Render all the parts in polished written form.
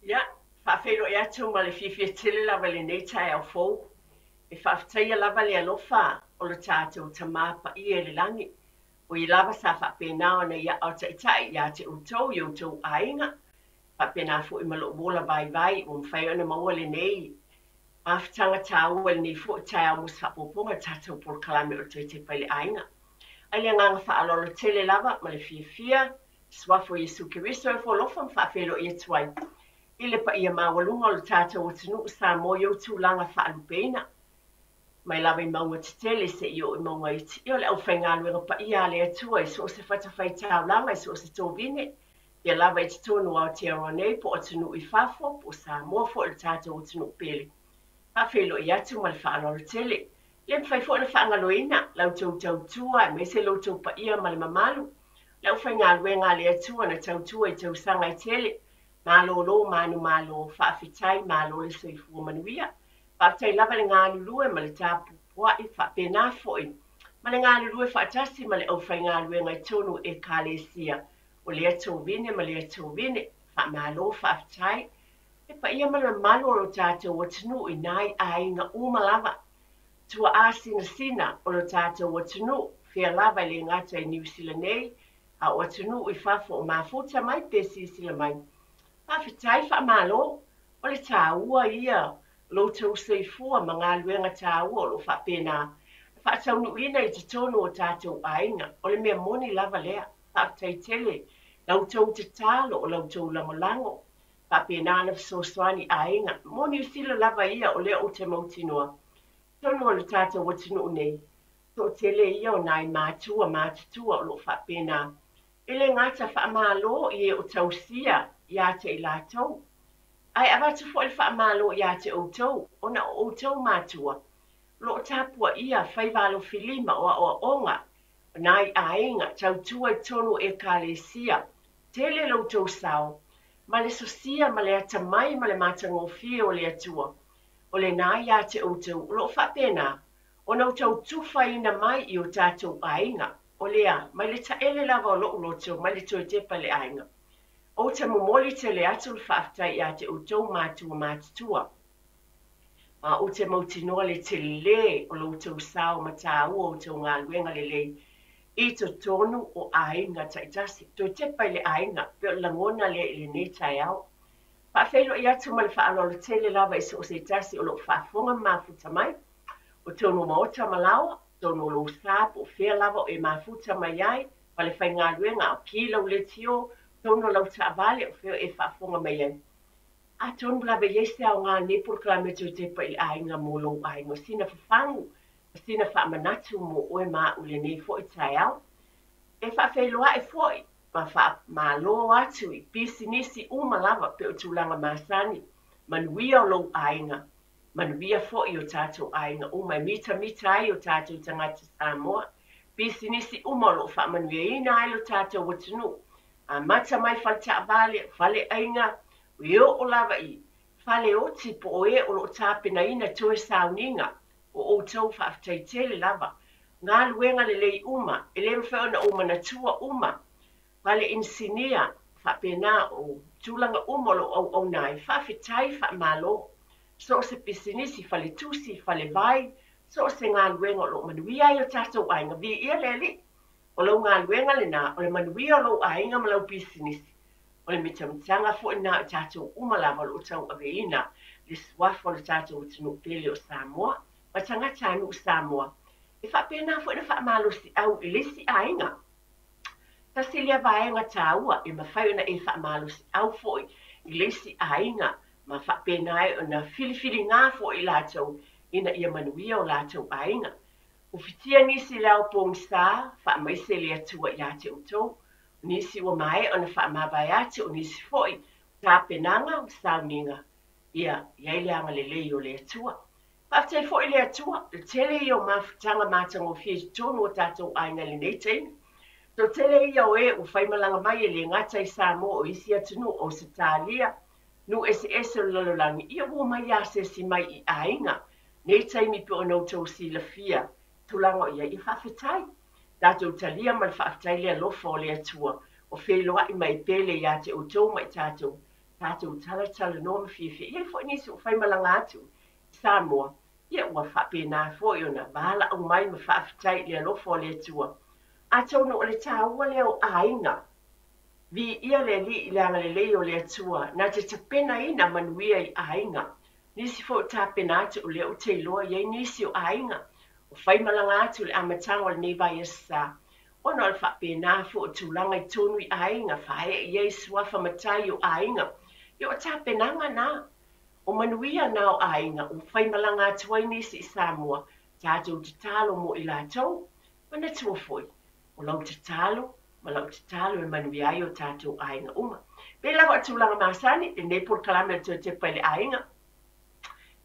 Ia, faafeiloai atu ma le fiafia tele lava i lenei taeao fou. E faafetaia lava le alofa o lo tatou Tama Paia i le Lagi, o ia lava sa faapena ona ia aao taitai ia te outou i outou aiga, faapena foi ma lou ola vaivai ua mafai ona maua lenei mafutaga taua i lenei foi taeao mo se faaopoopoga i le tatou polokalame o le Toe Tepa i le Aiga. Ae le agaga faaaloalo tele lava ma le fiafia Suafa o Iesu Keriso e ofo alofa ma faafeiloai atu ai i le paia maualuga o le tatou atunuu Samoa i ou tulaga faalupeina, mai lava i mauga tetele seia oo i mauga iti. Ia o le aufaigaluega paia a le Atua i so o se fatafaitaulaga, i so o se tovine, ia lava i totonu o Aotearoa nei po o atunuu i fafo, po o Samoa foi o le tatou atunuu pele. Faafeiloai atu ma le faaaloalo tele. Le mafai foi ona faagaloina la outou tautua aemaise lo outou paia ma le mamalu, le aufaigaluega a le Atua na tautua i tausaga e tele. Malolo manumalo, faafetai, malo le soifua manuia. Faafetai lava le galulue ma le tapupuai, faapena foi ma le galulue faatasi ma le aufaigaluega i totonu o Ekalesia o lea tovine ma lea tovine. Faamalo, faafetai. Le paia ma le mamalu o lo tatou atunuu i nai aiga uma lava, tuaa sinasina o lo tatou atunuu, fea lava e le gata i Niu Sila nei, a o atunuu i fafo o mafuta mai pe silasila mai. Faafetai, faamalo, o le taua ia o lo outou soifua ma galuega taua o lo o faapena na faataunuuina i totonu o tatou aiga. O le mea moni lava lea. Faafetai tele la outou tatalo, o la outou lagolago, faapena na fesoasoani aiga. Mo Niu Sila lava ia, o lea ou te mautinoa, totonu o le tatou atunuu nei, toatele ia o nai matua matutua o lo o faapena. E le gata faamalo i e o tausia ia te i latou, ae avatu foi le faamalo ia te outou, ona o outou matua o lo o tapuaia faiva alofilima o aoaoga o nai aiga, tautua i totonu o Ekalesia. Tele lo outou sao ma le sosia ma le atamai ma le matagofie o le Atua, o lena ia te outou o lo o faapena ona outou tufaina mai i o tatou aiga. O lea, mai le taele lava o lou loto, mai le Toe Tepa i le Aiga, ou te momoli tele atu le faafetai ia te outou matua matutua, ma ou te mautinoa le tele o lo outou sao ma taua o outou galuega lelei i totonu o aiga taitasi. Toe Tepa i le Aiga, pe o le lagona lea i lenei taeao. Faafeiloai atu ma le faaaloalo tele lava i so o se tasi o lo o faafofoga ma mafuta mai, o tonu o maota ma laoa, tonu o lou sa po o fea lava o e mafuta mai ai, falefaigaluega, o ki lau leitio, tonu o lau taavale, o fea o e faafofoga mai ai. Atonu lava e i ai se aoga lenei polokalame Toe Tepa i le Aiga mo lou aiga, o sina fafagu, o sina faamanatu mo oe ma au i lenei foi taeao. E faafeiloai foi ma faamalo atu i pisinisi uma lava pe o tulaga masani, manuia o lou aiga, manuia foi o tatou aiga uma e mitamita ai o tatou tagata Samoa, pisinisi uma o lo o faamanuiaina ai lo tatou atunuu, amata mai fale taavale, fale aiga, e oo lava i fale oti po o e o lo o tapenaina toe sauniga o outou. Faafetai tele lava. Galuega lelei uma, e le mafai ona ou manatua uma, fale inisinia, faapena o tulaga uma o lo o auauna ai. Faafetai, faamalo. So o se pisinisi, fale tusi, fale vai, so o se galuega o lo o manuia ai o tatou aiga. Viia le Alii. O lau galuega lena, o le manuia o lou aiga ma lau pisinisi. O le mitamitaga foi lena o tatou uma lava o lo o tauaveina le suafa o le tatou atunuu pele o Samoa, ma tagatanuu Samoa. E faapena foi na faamalosiau i le isi aiga. Tasi lea vaega taua e mafai ona e faamalosiau foi i le isi aiga ma faapena ai ona filifiliga foi i latou ina ia manuia o latou aiga. Ufitia nisi le ao pogisa, faamaise le Atua ia te outou. O nisi ua maea ona faamavae atu, o nisi foi tapenaga o sauniga, ia i ai le agalelei o le Atua. Faafetai foi le Atua, le tele ia o mafutaga matagofie i totonu o tatou aiga i lenei taimi. Toatele ia o e ua faimalaga mai e le gata i Samoa o isi atunuu o Ausetalia, nuu eseese o le lalolagi, ia ua omai asesi mai i aiga. Nei taimi pe ona outou silafia tulaga o i ai, ia faafetai. Tatou talia ma le faafetai le alofa o le Atua o feiloai mai pele ia te outou ma i tatou. Tatou talatalanoa ma fiafia. E i ai foi nisi ua faimalaga atu i Samoa, ia ua faapena foi ona valaau mai ma faafetai i le alofa o le Atua. Atonu o le taua lea o aiga. Viia le Alii i le agalelei o le Atua na te tapenaina manuia i aiga. Nisi foi o tapena atu o lea ou te iloa e i ai nisi o aiga ua faimalaga atu i le amataga o lenei vaiaso sa. Ona o le faapena foi o tulaga i totonu i aiga, faaee i ai suafa matai o aiga. Ia o tapenaga na. O manuia na o aiga ua faimalaga atu ai nisi i Samoa, tatou tatalo mo i latou. Manatua foi, o lau tatalo ma lau tatalo e manuia ai o tatou aiga uma. Pei lava o tulaga masani, lenei polokalame o le Toe Tepa i le Aiga,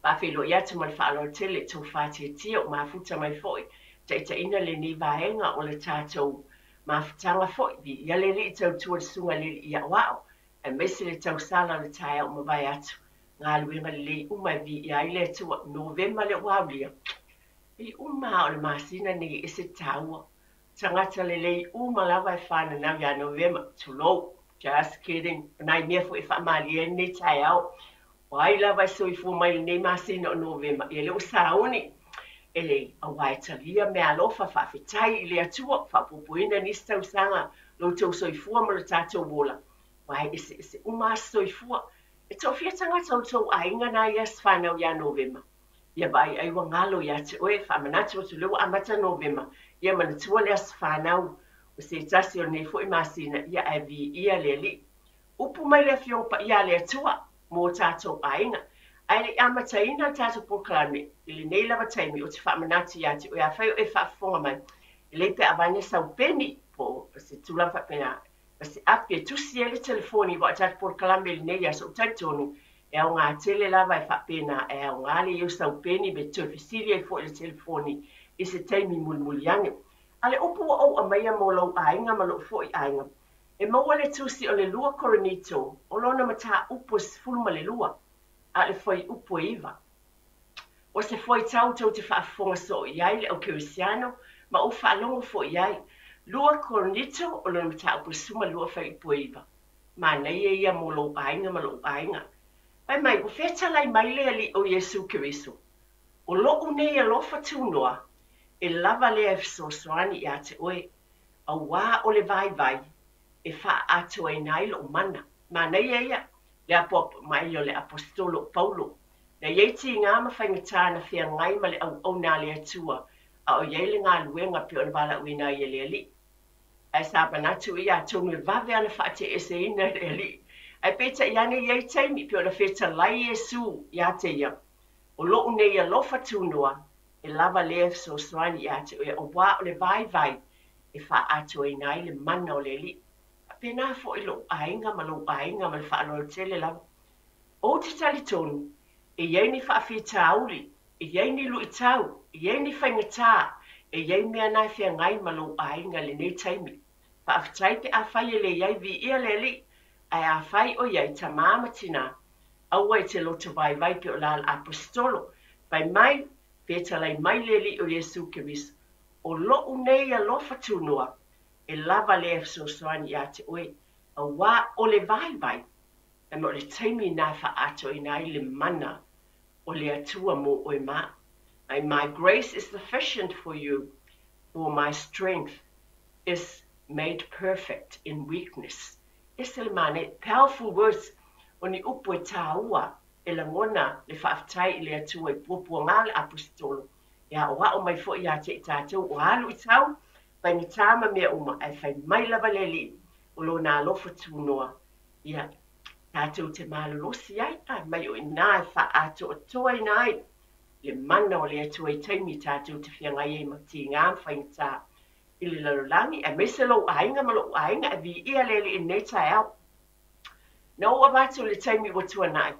faafeiloai atu ma le faaaloalo tele i tou faatiatia ua mafuta mai foi taitaiina lenei vaega o le tatou mafutaga foi. Viia le Alii tautua le Susuga i le Alii Aoao, aemaise le tausala o le taeao ua mavae atu. Galuega lelei uma e viia ai le Atua. Novema lea ua aulia, pei uma lava o le masina nei e ese taua. Tagata lelei uma lava e fananau ia Novema. Tulou. Just kidding. O nai mea foi e faamalie ai lenei taeao. O ai lava e soifua mai i lenei masina o Novema, ia lea ua sauni e aua e talia meaalofa faafetai i le Atua, faaopoopoina nisi tausaga lo outou soifua ma lo tatou ola, aua e eseese uma aso soifua. E toafia tagata o lo outou aiga na i aso fanau ia Novema? Ia vaai ai ua galo ia te oe, faamanatu atu lea ua amata Novema, ia manatua le aso fanau o se tasi o lenei foi masina, ia ae viia le Alii. Upu mai le Afioga Paia a le Atua mo tatou aiga. Ae le i amataina le tatou polokalame i lenei lava taimi, ou te faamanatu ia te oe, afai o e faafofoga mai, e lelei pe avane sau peni po o se tulaga faapena, ma se api e tusi ai le telefoni, aua o le tatou polokalame i lenei aso, ou te talitonu e aoga tele lava e faapena, e aoga le i ai o sau peni me toe fesili ai foi i le telefoni i se taimi mulimuli ane. A o le upu ua ou aumaia mo lou aiga ma lou foi aiga, E maua le tusi o le lua Korinito o lona mataupu e 12, a o le fuaiupu e 9. O se fuaitau tou te faafofoga soo i ai le au Kerisiano ma ou faalogo foi i ai. Lua Korinito o lona mataupu e 12 fuaiupu e 9. Manaia ia mo lou aiga ma lou aiga. Fai mai, ua fetalai mai le Alii o Iesu Keriso, O loʻu nei alofa tunoa, e lava lea e fesoasoani ia te oe, Auā o le vaivai e faaatoaina ai loʻu mana. Manaia ia, le apoapo mai o le Aposetolo o Paulo. Na i ai tiga ma faigata na feagai ma le auauna a le Atua, a o i ai le galuega pei ona valaauina ai e le Alii. Ae sa manatu ia atonu e vave ana faateeseina e le Alii. Ae peitai ane i ai taimi pei ona fetalai Iesu ia te ia, O loʻu nei alofa tunoa, e lava lea e fesoasoani ia te oe auā o le vaivai e faaatoaina ai le mana o le Alii. Faapena foi lou aiga ma lou aiga ma le faaaloalo tele lava. Ou te talitonu, e i ai ni faafitauli, e i ai ni luitau, e i ai ni faigata, e i ai mea na e feagai ma lou aiga i lenei taimi. Faafetai pe afai e le i ai viia le Alii, ae afai o i ai tamā ma tinā, aua e te loto vaivai pei o la le Aposetolo, fai mai, Fetalai mai le Alii o Iesu Keriso, o loʻu nei alofa tunoa, e lava lea e fesoasoani ia te oe, auā o le vaivai, fai mai o le taimi lena e faaatoaina ai le mana o le Atua mo oe ma. Mai, My grace is sufficient for you, for my strength is made perfect in weakness. Ese le manaia, powerful words, o ni upu e tāua e lagona le faafetai i le Atua i puapuaga le Aposetolo, e aoao mai foi ia te i tatou o alu i tau, faigata ma mea uma, ae fai mai lava le Alii o Lona alofa tunoa, ia, tatou te malolosi ai, a mai o i ina e faaatoatoaina ai le mana o le Atua i taimi tatou te feagai ai ma tiga ma faigata i le lalolagi, aemaise lou aiga ma lou aiga, e viia le Alii i lenei taeao. Na ou avatu i le taimi ua tuanai,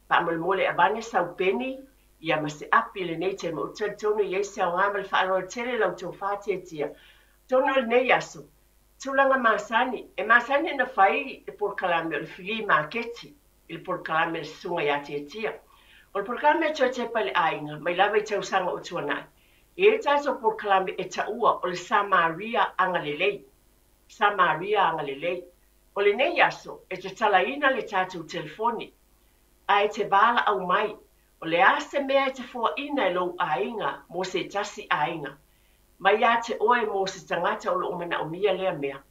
faamolemole avane sau peni ia ma se api i lenei taimi. Ou te talitonu e i ai se aoga ma le faaaloalo tele la outou faatiatia. Atonu o lenei aso, tulaga masani, e masani ona fai le polokalame o le filii maketi i le polokalame a le Susuga ia Tiatia. O le polokalame a Toe Tepa i le Aiga, mai lava i tausaga ua tuanai, e i ai le tatou polokalame e taua o le Samaria Agalelei. Samaria Agalelei. O lenei aso, e tatalaina le tatou telefoni, ae e te valaau mai, o le a se mea e te foaina e lou aiga mo se tasi aiga, mai ia te oe mo se tagata o loo manaomia lea mea.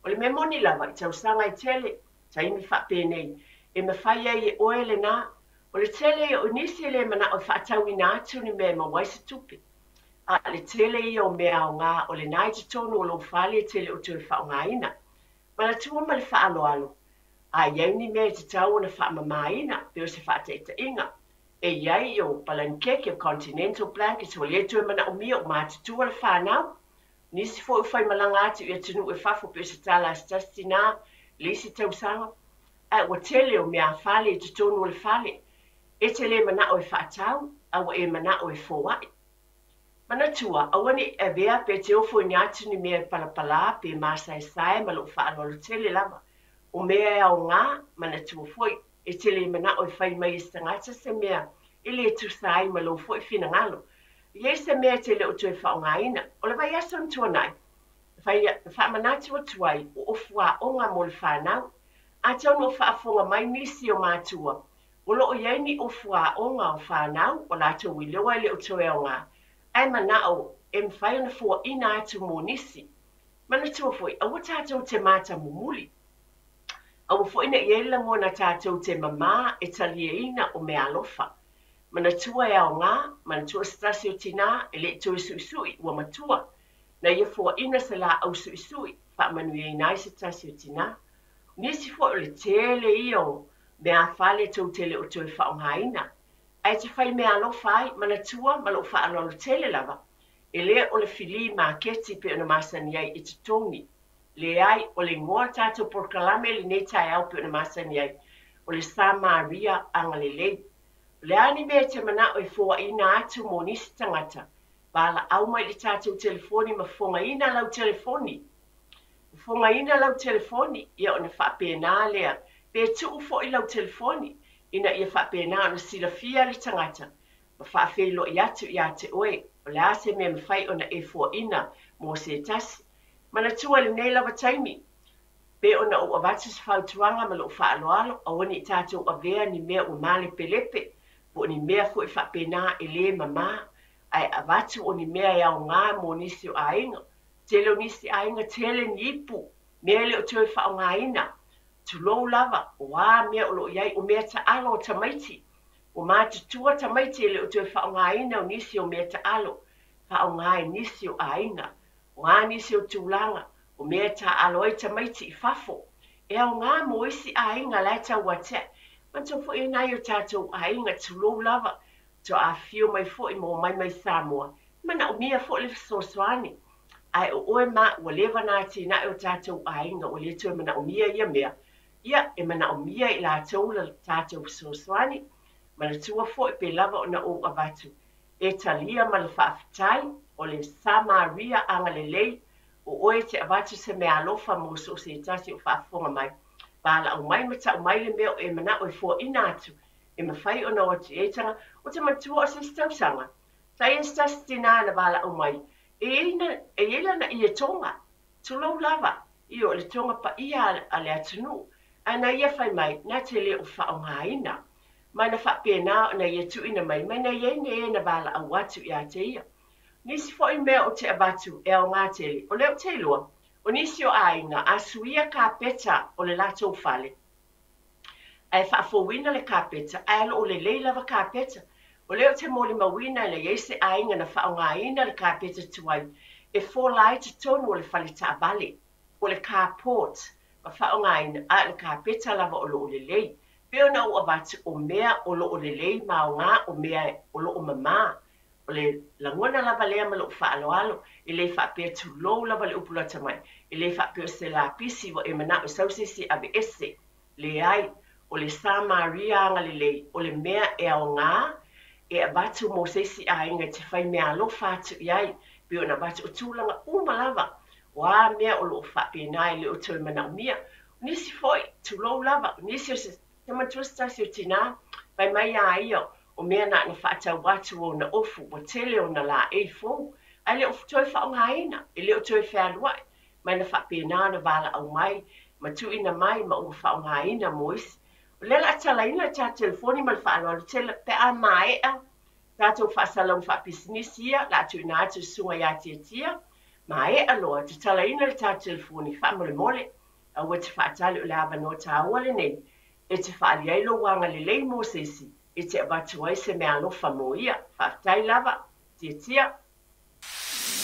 O le mea moni lava i tausaga e tele, taimi faapenei, e mafai ai e oe lena. O le tele ia o nisi e le manao e faatauina atu ni mea e maua ai se tupe. A o le tele ia o mea aoga o lena i totonu o lou fale e te le o toe faaaogaina. Manatua ma le faaaloalo, a i ai ni mea e tatau ona faamamaina, pei o se faataitaiga, e i ai o palanikeke, o continental blankets, ua le toe manaomia ua matutua le fanau. Nisi foi ua faimalaga atu i atunuu e fafo pei o se tala a se tasi tinā i le isi tausaga, ae ua tele o meafale i totonu o le fale. E te le manao e faatau, a ua e manao e foai. Manatua, aua ne i avea pe te ofoina atu ni mea e palapala pe masaesae ma lou faaaloalo tele lava. O mea e aoga, manatua foi, e te le manao e fai mai e se tagata se mea e le tusa ai ma lou foi finagalo. E i ai se mea e te le o toe faaaogaina. O le vaiaso na tuanai, na faamanatu atu ai o ofu aoga mo le fanau. Atonu o faafofoga mai nisi o matua, o loo i ai ni ofu aoga o fanau o latou iloa e le o toe aoga, ae manao e mafai ona foaina atu mo nisi. Manatua foi, aua tatou te matamumuli. Aua foi ne i ai le lagona tatou te mamā e talieina o meaalofa. Manatua e aoga, manatua se tasi o tinā e le i toe suisui, ua matua. Na ia foaina se laau suisui, faamanuiaina ai se tasi o tinā. Nisi foi o le tele ia o meafale tou te le o toe faaaogaina, ae te fai meaalofa ai, manatua ma lou faaaloalo tele lava, e le o le filī maketi pei ona masani ai e totogi. Leai, o le igoa o le tatou polokalame i lenei taeao pei ona masani ai, o le Samaria Agalelei. O le a ni mea e te manao e foaina atu mo nisi tagata, valaau mai i le tatou telefoni ma fofogaina lau telefoni. Fofogaina lau telefoni, ia ona faapena lea, pe tuu foi lau telefoni, ina ia faapena ona silafia le tagata ma faafeiloai atu ia te oe, o le a se mea mafai ona e foaina mo se tasi. Manatua i lenei lava taimi, pe ona ou avatu se fautuaga ma lou faaaloalo, aua ne i tatou avea ni mea ua malepelepe, po o ni mea foi faapena e le mamā, ae avatu o ni mea e aoga mo nisi o aiga. Tele o nisi aiga tele ni ipu, mea e le o toe faaaogaina. Tulou lava, o a mea o loo i ai, o mea taalo o tamaiti. Ua matutua tamaiti e le o toe faaaogaina o nisi o mea taalo, faaaoga e nisi o aiga. O a nisi o tulaga, o mea e taaalo ai tamaiti i fafo, e aoga mo isi aiga la e tauatea. Manatua foi e nai o tatou aiga, tulou lava, faatoa afifio mai foi ma omai mai Samoa, e manaomia foi le fesoasoani. Ae o oe ma au ua leva ona atinae o tatou aiga ua le toe manaomia ia mea, ia e manaomia e i latou le tatou fesoasoani. Manatua foi pe lava ona ou avatu e talia ma le faafetai, o le Samaria Agalelei, o oe e te avatu se meaalofa mo so o se tasi o faafofoga mai. Valaau mai ma tau mai le mea o e manao e foaina atu, e mafai ona o atu i ai tagata. Ou te manatua o se isi tausaga, sa i ai se tasi tinā na valaau mai, e i ai lana ie toga, tulou lava, ioe, o le toga paia a le atunuu, ae na ia fai mai, na te le o faaaogaina. Ma na faapena ona ia tuuina mai, ma na i ai ni e na valaau atu ia te ia. Nisi foi mea ou te avatu e aoga tele, o lea ou te iloa, o nisi o aiga, a suia kapeta o le latou fale, ae faafouina le kapeta, ae o lo o lelei lava kapeta. O lea ou te molimauina na i ai se aiga na faaaogaina le kapeta tuai e fola ai totonu o le fale taavale, po o le carport, ma faaaogaina, a o le kapeta lava o lo o lelei. Pei ona ou avatu, o mea o lo o lelei ma aoga, o mea o lo o mamā. O le lagona lava lea ma lou faaaloalo, e le faapea tulou lava le upu lata mai, e le faapea o se lapisi ua e manao e sau se isi e aveese. Leai, o le Samaria agalelei, o le mea e aoga e avatu mo se isi aiga e te fai meaalofa atu i ai, pei ona avatu o tulaga uma lava, o a mea o lo o faapena e le o toe manaomia. O nisi foi, tulou lava, o nisi o se manatua se tasi o tinā, fai mai a ia, o mea na ona faatau atu ona ofu, ua tele ona laei fou, ae le o toe faaaogaina, e le o toe fealuai, ma na faapena ona valaau mai Ma tuuina mai ma ua faaaogaina mo isi. O lea o le a tatalaina le tatou telefoni ma le faaaloalo tele pe a maea tatou faasalalauga faapisinisi ia o le a tuuina atu i le susuga ia Tiatia. Maea loa tatalaina le tatou telefoni faamolemole. Aua e te faatali o le avanoa taua lenei e te faaalia ai lou agalelei mo se isi e te avatu ai se meaalofa mo ia. Faafetai lava. Tiatia.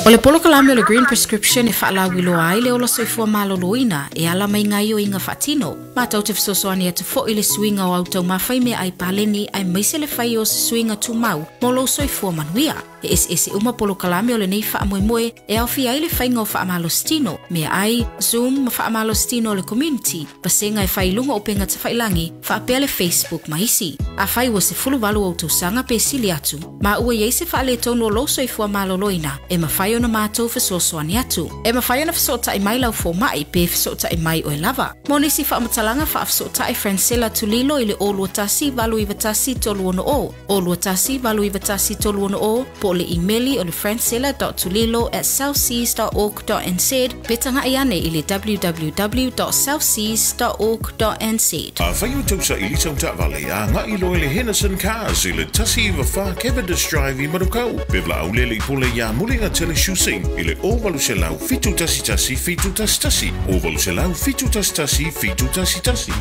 O le polokalame o le Green Prescription e faalauiloa ai le ola soifua maloloina e ala mai gaoioiga faatino. Matou te fesoasoani atu foi i le suiga o au taumafa i meaai paleni aemaise le fai o se suiga tumau mo lou soifua manuia. E eseese uma polokalame o lenei faamoemoe e aofia ai le faiga o faamalositino, meaai, Zoom ma faamalositino o le community, vasega e fai i luga o upega tafailagi, faapea le Facebook ma isi. Afai ua 18 ou tausaga pe sili atu, ma ua i ai se faaletonu o lou soifua maloloina, e mafai ona matou fesoasoani atu. E mafai ona fesootai mai lau fomai pe fesootai mai oe lava. Mo nisi faamatalaga faafesootai Francella Tulilo i le 021 891 360, 021 891 360, po o le imeli o le francella.tulilo@southseas.org.nz pe tagai ane i le www.southseas.org.nz. Afai o tau saili sau taavale, agai loa i le Henderson Cars i le 194 Cavendish Drive i Manukau. Pe valaau le alii pule ia Muliga Tele Shusing i le 0800 711 711, 0800 711 711.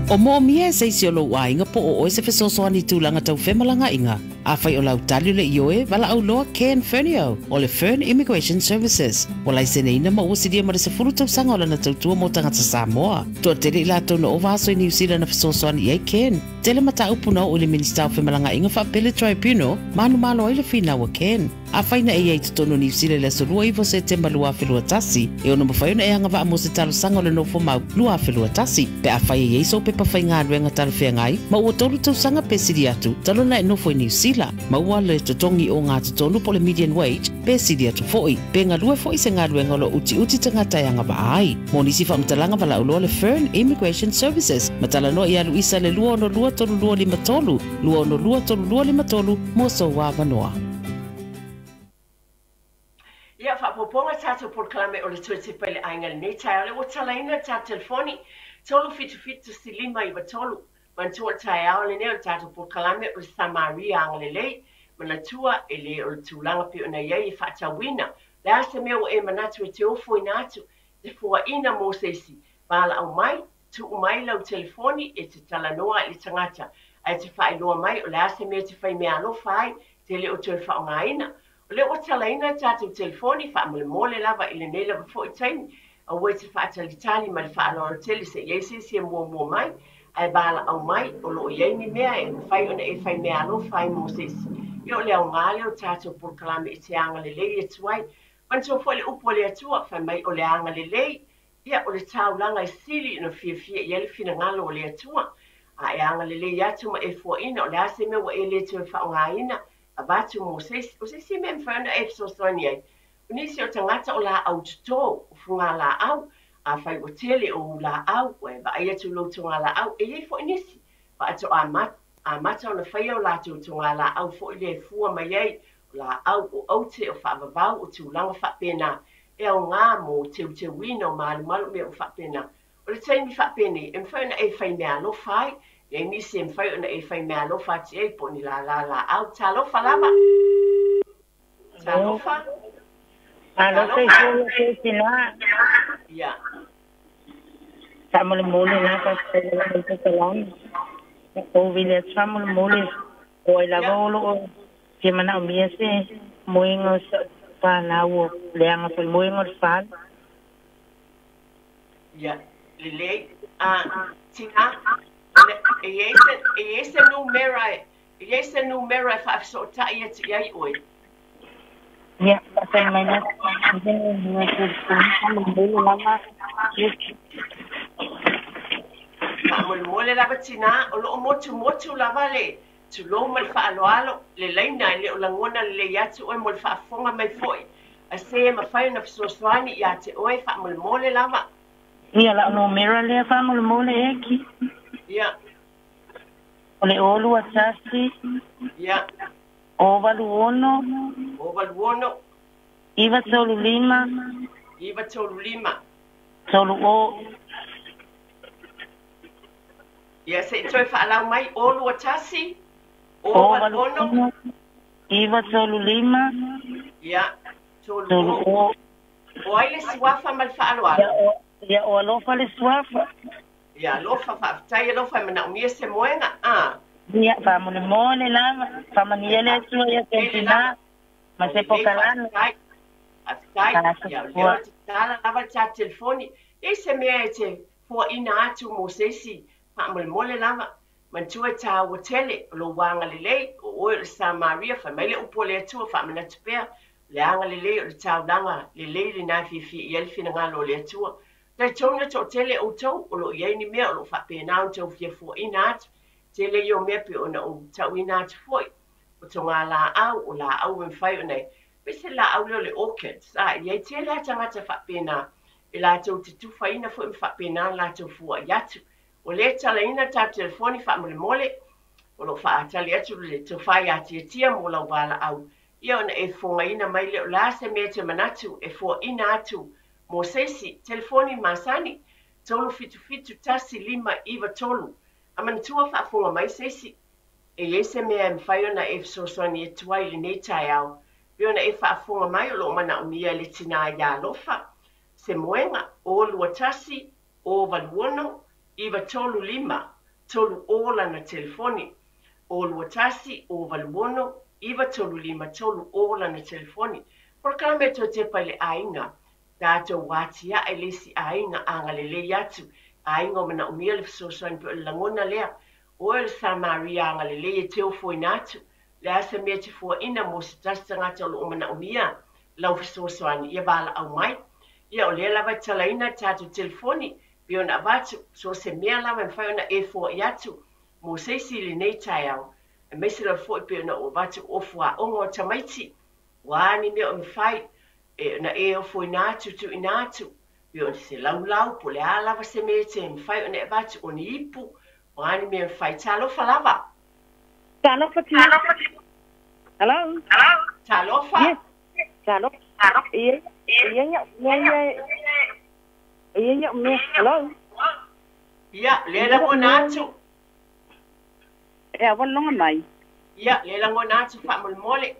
O moomia e se isi o lou aiga po o oe se fesoasoani i tulaga tau femalagaaiga? Afai o lau tali o le ioe, valaau loa Ken Fernio o le Fern Immigration Services. Ua laiseneina ma ua silia ma le 10 tausaga o lana tautua mo tagata Samoa. Toatele i latou na ova aso i Niu Sila na fesoasoani i ai Ken. Tele mataupu na oo i le Minisita o Femalagaaiga faapea le Tribunal manumalo ai le finau a Ken. Afai na e i ai i totonu o Niu Sila i le aso 29 Setema 2021, e ono mafai ona e agavaa mo se talosaga o le nofomau 2021. Pe afai e i ai sou pepa faigaluega talafeagai ma ua 3 tausaga pe sili atu talu ona e nofo i Niu Sila, maua le totogi ogatotonu po o le median wage pe sili atu foi, pe galue foi i se galuega o lo o utiuti tagata e agavaa ai. Mo nisi faamatalaga valaau loa le Fern Immigration Services ma talanoa ia Luisa i le 262 3253, 262 3253 mo sou avanoa. Ia, faaopoopoga tatou polokalame o le Toe Tepa i le Aiga i lenei taeao lea ua talaina le tatou telefoni, 377 593. Manatua o le taeao lenei o le tatou polokalame o le Samaria Agalelei. Manatua, e le o le tulaga pei ona i ai e faatauina. O le a se mea ua e manatu e te ofoina atu, te foaina mo se isi, valaau mai, tuu mai lau telefoni e te talanoa i le tagata, ae te faailoa mai o le a se mea e te fai meaalofa ai, te le o toe faaaogaina. O lea ua talaina le tatou telefoni faamolemole lava i lenei lava foi taimi. Aua e te faatalitali ma le faaaloalo tele se i i ai se isi e muamua mai, ae valaau mai, o lo o i ai ni mea e mafai ona e fai meaalofa ai mo se isi. Ia o le aoga lea o le tatou polokalame e te agalelei atu ai. Manatua foi le upu a le Atua, fai mai o le agalelei, ia o le taulaga e sili ona fiafia i ai le finagalo o le Atua. A e agalelei atu ma e fuaina, o le a se mea ua e le toe faaaogaina, avatu mo se isi. O se isi mea e mafai ona e fesoasoani ai, o nisi o tagata o laau toto, o fugalaau. Afai ua tele o ou laau, ua e vaai atu i lou togalaau, e i ai foi nisi faatoa amata ona faia o latou togalaau foi lea e fua mai ai, o laau, o aute, o faavavau, o tulaga faapena, e aoga mo teuteuina o malumalu mea uma faapena. O le taimi faapenei, e mafai ona e fai meaalofa ai, e i ai nisi e mafai ona e fai meaalofa atu i ai po o ni lālā laau. Talofa lava! Talofa! Alo Talofa! Soifua ia tina. Ia. Faamolemole la faafetai lava mo le polokalame. Ou vili atu faamolemole o ai lava o loo fia manaomia se moega o sa'u fanau ua leaga foi moega o le fale. Ia, lelei. A, tina, e i ai se, e i ai se numera e, e i ai se numera e faafesootai atu i ai oe? Ia, faafetai mai la faamolemole lava. Faamolemole lava tina, o loo motumotu lava le tulou ma le faaaloalo le laina e le o lagona lelei atu oe mo le faafofoga mai foi. Ae se e mafai ona fesoasoani ia te oe faamolemole lava. Ia la'u numera lea faamolemole eki. Ia. O le 0 2 1 Ia. 0 8 6 0 8 6 9 3 5 9 3 5 3 0. Ia se'i toe fa'alau mai 0 21 0 86. 935. Ia 30. 30. O ai le suafa ma le fa'aloalo? Ia, o Alofa le suafa. Ia, Alofa, fa'afetai Alofa e mana'omia se moega a. Ia, fa'amolemole lava, fa'amanuia le Atua ia tina ma se pokalame. Faafetai, ia o lea tatala lava le tatou telefoni e se mea e te fua'ina atu mo se isi fa'amolemole lava. Manatua e tāua tele o lou agalelei o oe o le Samaria fai mai le upu o le Atua fa'amanatu pea le agalelei o le taulaga lelei lenā fiafia i ai le finagalo o le Atua. Talitonu le to'atele outou o lo'o i ai ni mea o lo'o fa'apena ona tou fia fua'ina atu tele ia o mea pe ona ou ta'uina atu fo'i o togā lā'au o lā'au e mafai ona pe se lā'au lea o le orchids a i ai tele a tagata fa'apena e latou te tufaina fo'i ma fa'apena ona latou fua'i atu. O lē talaina tatou telefoni fa'amolemole o lo'o fa'atali atu le tofā iā Tiatia mo lau vala'au ia ona e fogaina mai lea o le a se mea te manatu e fua'ina atu mo se isi telefoni masani 377 1593 a manatua fa'afoga mai se isi e iai se mea e mafai ona e fesoasoani atu ai i lenei taeao pe ona e fa'afoga mai o lo'o mana'omia e le tinā iā Alofa se moega 0 21 0 86 935 30 lana telefoni 0 21 0 86 935 30 lana telefoni. Polokalame e toe tepa i le aiga tatou atia'e le isi aiga agalelei atu aiga o mana'omia le fesoasoani pe o le lagona lea oe o le Samaria agalelei e teofoina atu le a se mea te fua'ina mo se tasi tagata o lo'o mana'omia lau fesoasoani ia vala'au mai. Ia o lea lava e talaina tatou telefoni pe ona avatu so se mea lava e mafai ona e foa'i atu mo se isi i lenei taeao e maise lava fo'i pe ona ou avatu ofu a'oga o tamaiti ua ni mea o mafai e ona e ofoina atu tu'uina atu pe o se laulau po le a lava se mea te mafai ona e avatu o ni ipu o a ni mea mafai. Talofa lava. Talofa tina. Hello. Talofa. Yes. Talofa. Ia ia ia ia ia ia me. Hello. Ia le lagona atu. E awa longa mai. Ia le lagona atu fa'amolemole.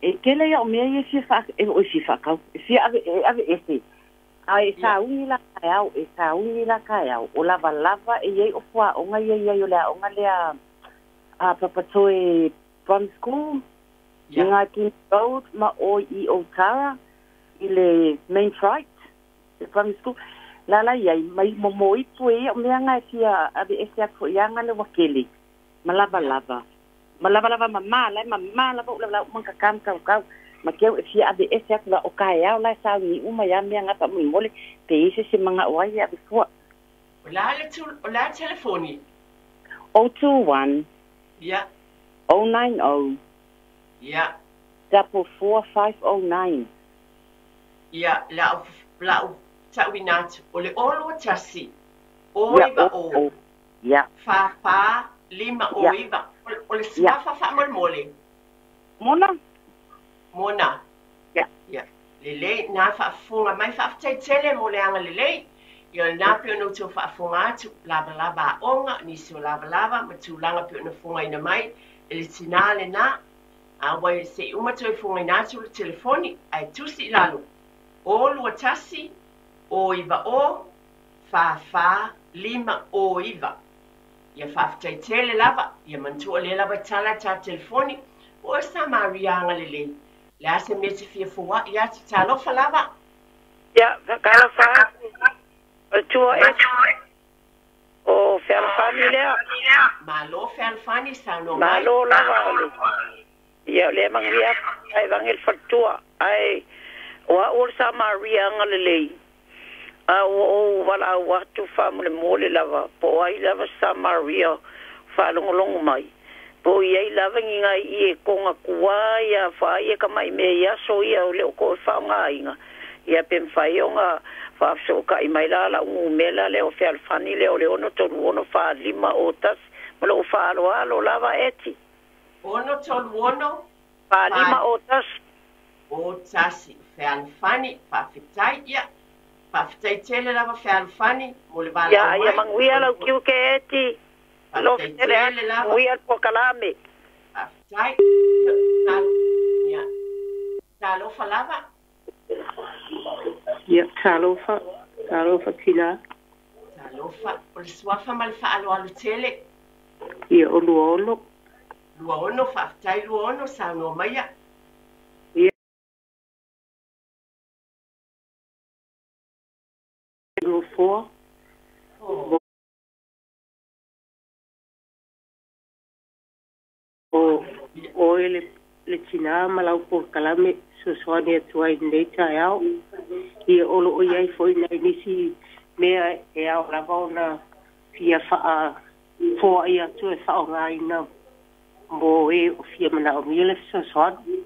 E tele ia o mea ia fia fa e o fia fa e fia ave e ave ese. A e sauni la kai e sauni la kai o lava lava e iai o fua'oga ia iai o le a'oga lea a Papatoe Primary School i Ngāti Road ma o i Otara i le Main Fright le primary school la la iai mai mo ipu e o mea nga e fia ave ese atu ianga le wakele ma lava lava ma lava lava ma ma la ma ma lava la la ma ka kam kau kau ma keu e fia ave ese atu la o ka e au la sa ni uma ia mea nga pa mo mole pe ise se manga o ai ave fua. O la le tu o la telefoni. 021. 090. 44509. Ia la la ta'uina atu o le 0 21 0 9 o 44 5 o 9 o le suafa fa'amolemole. Mona. Mona. Ia lelei na fa'afofoga mai fa'afetai tele mo le agalelei ia lenā pe ona outou fa'afofoga atu lavalava a'oga nisi o lavalava ma tulaga pe ona fogaina mai e le tinā lenā a ua se'i uma toe fogaina atu le telefoni ae tusi i lalo 0 21 0 9 o 44 5 o 9. Ia fa'afetai tele lava ia manatua lea lava tala ta telefoni o e Samaria agalelei le a se mea te fia foa'i atu. Talofa lava. Ia, fakalofa o tua e o Fealofani lea. Malo Fealofani, saunoa mai. Malo lava o le ia o lea manuia ai vange le faletua ae o a'u o le Samaria agalelei a ua ou valaau atu faamolemole lava po o ai lava Samaria faalogologo mai po i ai lava ni gai i e konga kua ia fa ia ka mai me ia so ia o le o ko faaaogāina ia pe mafai ona faafesoota'i mai la la'u numela lea o Fealofani lea o le 636 45 01 ma lo'u faaaloalo lava eti. 636. 45 01. 01 Fealofani, fa'afetai ia fa'afetai tele lava Fealofani mo le Ia valaau ia mai. Manuia lau kiuke eti. Alofa tele lava. Uia le polokalame. Faafetai. Ia. Talofa lava. Ia, talofa, talofa tinā. Talofa. O le suafa ma le faaaloalo tele. Ia, o 26. 26, faafetai 26, saunoa maia. Ia. 24. O oe le tinā ma lau polokalame fesoasoani atu ai i lenei taeao. Ia o loo i ai foi nai nisi mea e ao lava ona fia faafoai atu e faaaogaina mo e o fia manaomia le fesoasoani.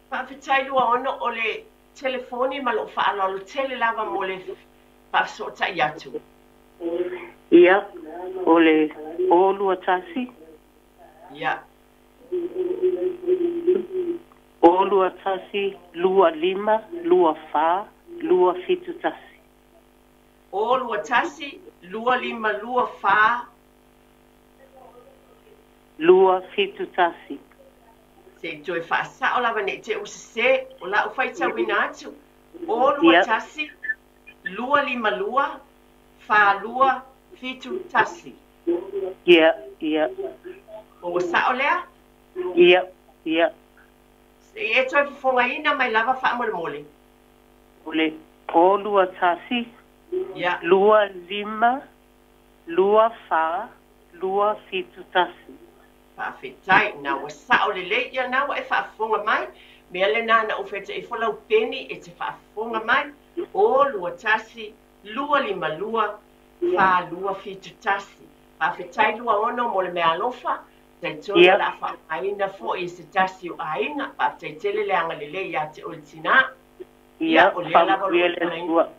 Faafetai 26 o le telefoni ma loo faaaloalo tele lava mo le faafesootai atu. Ia, o le 021. Ia. 021 25 24 271. 021 25 24 271. Se i toe faasao lava nei te usese o lau faitauina atu. 021 252 42 71. Ia, ia. O ua sao lea? Ia, ia. Se i e toe fofogaina mai lava faamolemole. O le 021. Ia. 25 24 271. Faafetai, na ua sao lelei ia na ua e faafofoga mai. Mea lena na ou fetaifo lau peni e te faafofoga mai. 021 252 4271. Faafetai 26 mo le mea alofa. Talitonu Ia. o le a faaaogaina foi i se tasi o aiga. Faafetai tele le agalelei ia te oe le tinā. Ia, Ia, o lea lava o faamanuia loo le talaina. Atua.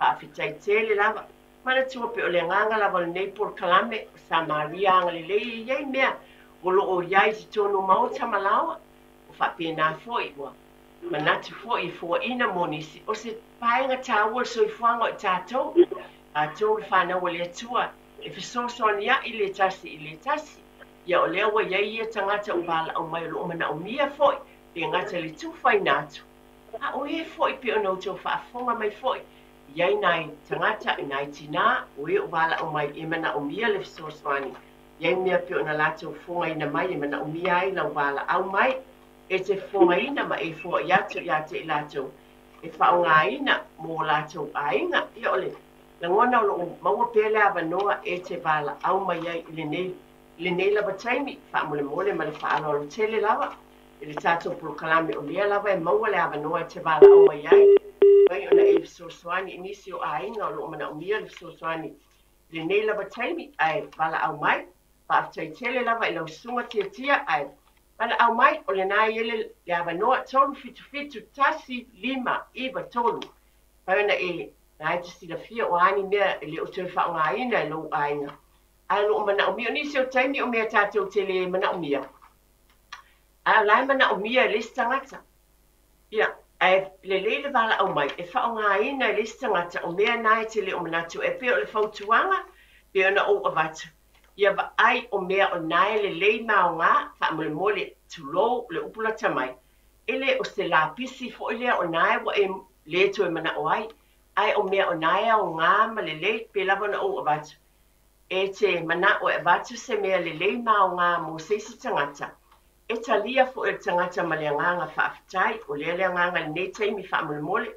Faafetai tele lava. Manatua pe o le agaga lava o lenei polokalame o Samaria agalelei e iai mea o loo iai i totonu o maota ma laoa. O faapena foi ua manatu foi e fuaina mo nisi o se paega taua le soifuaga o i tatou. Tatou le fanau a le Atua e fesoasoaniai le tasi i le tasi. Ia o lea ua iai ia tagata ua valaau mai o loo manaomia foi le gata le tufaina atu. A o e foi pe ona outou faafofoga mai foi iai nai tagata i nai tinā o e o valaau mai e manaomia le fesoasoani. Iai mea pe ona latou fofogaina mai e manaomia ai lau valaau mai e te fofogaina ma e foai atu ia te i latou e faaaogaina mo latou aiga. Ia o le lagona o loo maua pea le avanoa e te valaau mai ai i lenei lava taimi faamolemole ma le faaaloalo tele lava i le tatou polokalame o lea lava e maua le avanoa e te valaau mai ai. Mai ona e fesoasoani i nisi o aiga o loo manaomia le fesoasoani i lenei lava taimi ae valaau mai. Faafetai tele lava i lau susuga tiatia ae valaau mai o lena i ele le avanoa 377 1 5 9 3. Pai ona e na e te silafia o ani mea e le o toe faaaogaina e lou aiga. Ae loo manaomia o nisi o taimi o mea tatou te le manaomia. Ae o la e manaomia e le isi tagata. Ia, ae lelei le valaau mai e faaaogaina e le isi tagata o mea na e te le o manatu e pei o le fautuaga pe ona ou avatu. Ia vaai o mea o na e lelei ma aoga faamolemole tulou le upu lata mai. E le o se lapisi foi lea o na e ua e le toe manao ai. Ae o mea o na e aoga ma lelei pe lava ona ou avatu. E te manao e avatu se mea lelei ma aoga mo se isi tagata. E talia foi le tagata ma le agaga faafetai o lea le agaga i lenei taimi faamolemole.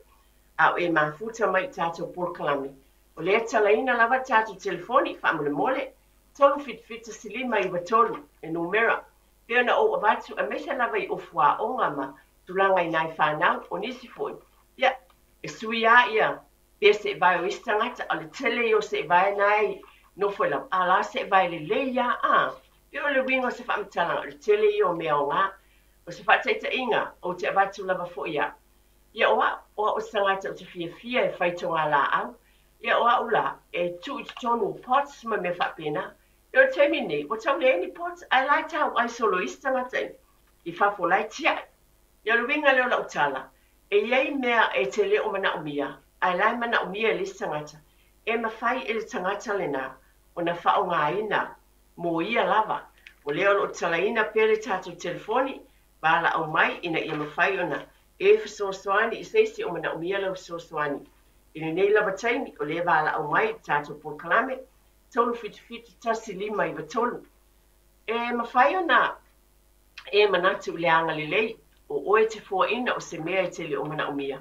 A o e mafuta mai i tatou polokalame. O lea talaina lava tatou telefoni faamolemole. 377 15 93 e numera. Pe ona ou avatu aemaise lava i ofuaoga ma tulaga i nai fanau o nisi foi. Ia, e sui lava ia pe seevae o isi tagata o le tele ia o seevae na e nofo i lalo. A la seevae lelei lava a. Pe o le uiga o se faamatalaga o le tele ia o mea aoga. O se faataitaiga ou te avatu lava foi au. Ia o au, o au o se tagata ou te fiafia e fai togalaau. Ia o au la, e tuu i totonu o pots ma mea faapena. Ia o le taimi lenei, ua tau leai ni pots, ae la e tauai solo isi tagata i fafo la e tiai. Ia o le uiga lea o lau tala, e iai mea e te le o manaomia, ae la e manaomia e le isi tagata. E mafai e le tagata lena ona faaaogaina Mo ia lava. O lea o loo tatalaina pea le tatou telefoni, valaau mai ina ia mafai ona e fesoasoani i se isi o manaomia lau fesoasoani. I lenei lava taimi, o lea e valaau mai i le tatou polokalame, 377 1593. E mafai ona e manatu i le agalelei o oe e te foaina o se mea e te le o manaomia,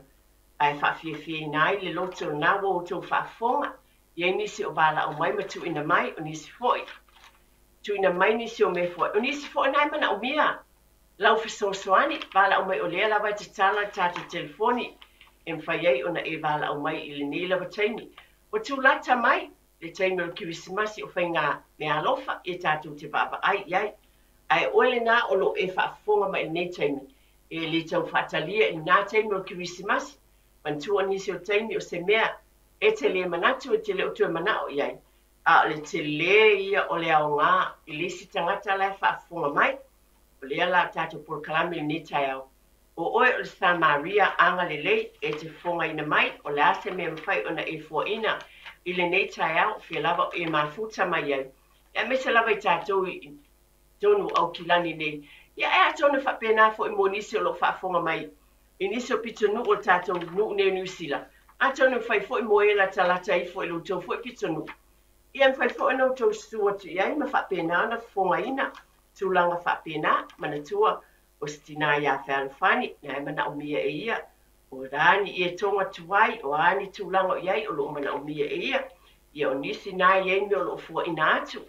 ae faafiafiaina ai le loto lena ua outou faafofoga, i ai nisi o valaau mai ma tuuina mai, o nisi foi tuuina mai nisi o mea foi, o nisi foi na e manaomia lau fesoasoani, valaau mai o lea lava e tatala le tatou telefoni e mafai ai ona e valaau mai i lenei lava taimi. Ua tulata mai le taimi o le Kerisimasi o faiga meaalofa ia tatou te vaavaai i ai. Ae oe lena o lo o e faafofoga mai i lenei taimi, e le tau faatalia i lena taimi o le Kerisimasi, manatua nisi o taimi o se mea e te le manatu e te le o toe manao i ai, a o le tele ia o le aoga i le isi tagata la e faafofoga mai. O lea la o tatou polokalame i lenei taeao. O oe o le Samaria agalelei e te fofogaina mai, o le a se mea e mafai ona e fuaina i lenei taeao, o fea lava o e mafuta mai ai, aemaise lava i tatou i totonu o Aukilani nei. Ia, e atonu e faapena foi mo nisi o lo o faafofoga mai i nisi o pitonuu o le tatou nuu nei o Niu Sila, atonu e mafai foi mo e latalata ifo i lo outou foi pitonuu, ia e mafai foi ona outou susu atu i ai ma faapena ona fofogaina tulaga faapena. Manatua, o se tinā iā Fealofani, na e manaomia e ia, o a ni ie toga tuai, o a ni tulaga o i ai o lo o manaomia e ia. Ia o nisi na e i ai mea o lo o fuaina atu,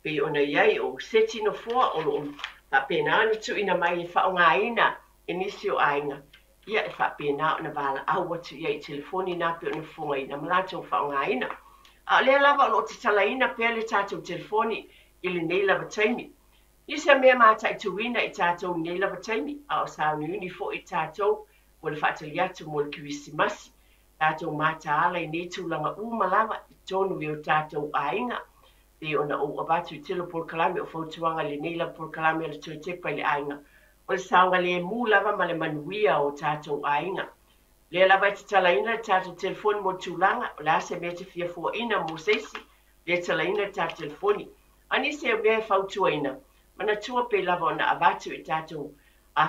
pei ona i ai o seti nofoa o lo o faapena ona tuuina mai e faaaogaina e nisi o aiga, ia e faapena ona valaau atu i ai i telefoni na pei ona fofogaina ma latou faaaogaina. A o lea lava o lo o tatalaina pea le tatou telefoni i lenei lava taimi. Nisi o mea mataituina i tatou i lenei lava taimi, a o sauniuni foi i tatou mo le faatali atu mo le Kerisimasi, tatou mataala i nei tulaga uma lava i totonu i o tatou aiga. Pei ona ou avatu i tele o polokalame o fautuaga i lenei lava polokalame o le Toe Tepa i le Aiga, o le saogalemu lava ma le manuia o tatou aiga. Lea lava e tatalaina le tatou telefoni mo tulaga, o le a se mea e te fia fuaina mo se isi, lea e tatalaina le tatou telefoni. A nisi o mea e fautuaina, manatua pei lava ona avatu i tatou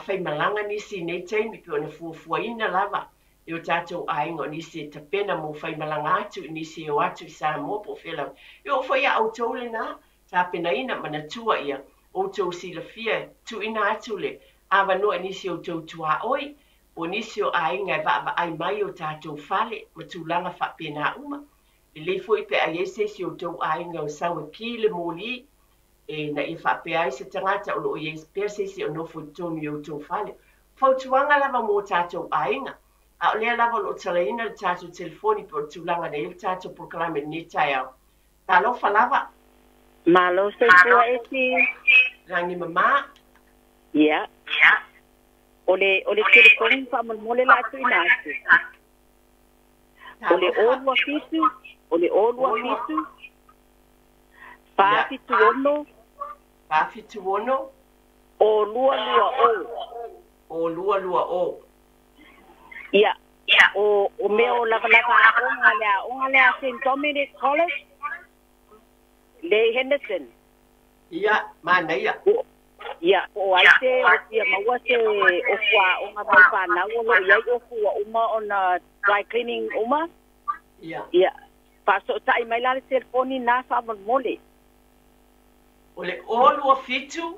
faimalaga nisi i nei taimi, pei ona fuafuaina lava e o tatou aiga o nisi e tapena mo faimalaga atu i nisi e o atu i Samoa po o fea lava. E oo foi ia outou lena, tapenaina, manatua ia, outou silafia, tuuina atu le avanoa i nisi o outou tuaoi, po o nisi o aiga e vaavaai mai o tatou fale ma tulaga faapena uma. Lelei foi pe a i ai se isi o outou aiga o sau e ki le moli, e na ia faapea ai se tagata o lo o i ai pea se isi o nofo i totonu i outou fale. Fautuaga lava mo tatou aiga, a o lea lava o lo o talaina le tatou telefoni po o le tulaga na i ai le tatou polokalame i lenei taeao. Talofa lava. Malo soifua Esi. Lagi mama. Ia. O le o le telefoni faamolemole la atu ina atu. O le 027, o le 027 476 476 o 220. O 220. Ia. O mea o lavalava aoga le aoga lea St Dominic College le Henderson. Ia, manaia. Ia, po o ai se o fia maua se ofu aoga mai fanau o lo o i ai ofu ua uma ona dry cleaning uma. Ia. Ia, faasootai mai la le telefoni na faamolemole. O le 027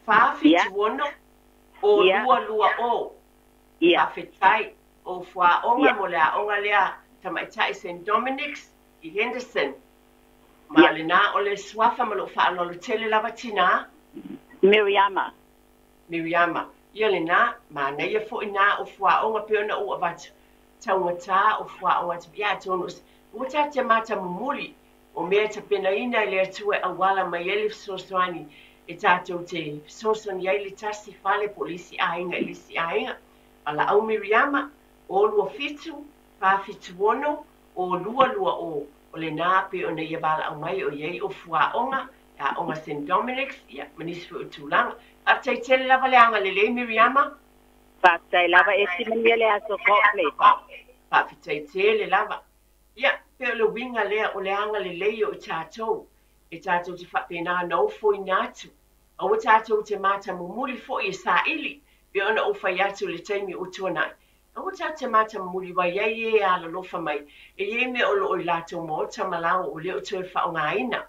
476 o 220. Ia. Faafetai o fuaoga mo le aoga lea tamaitai St Dominic's i Henderson. Ma lena o le suafa ma lou faaaloalo tele lava tinā. Miriama. Miriama. Ia lena, manaia foi nā o fuaoga pei ona ou avatu. Taugata o fuaoga atu ia atonu ua tatou te matamumuli o mea e tapenaina e le Atua e auala mai ai le fesoasoani e tatou te fesoasoani ai le tasi fale po o le isi aiga i le isi aiga. Valaau Miriama, 027 476 o 220. O lena pei ona ia valaau mai o i ai o fuaoga, le aoga St Dominic's, ia, ma nisi foi o tulaga. Faafetai tele lava le agalelei Miriama. Faafetai lava Esi, manuia le aso. God bless. Faafetai tele lava. Ia, pei o le uiga lea o le agalelei o i tatou. E tātou te whapena na ofoina atu. Aua tātou te māta mumuli fo'i e sāili, pe ona o whai atu le taimi o tuanai. Aua tātou te māta mumuli wai ai e a lalofa mai, e ie me o loo i lātou maota malao o leo toe whaongaina.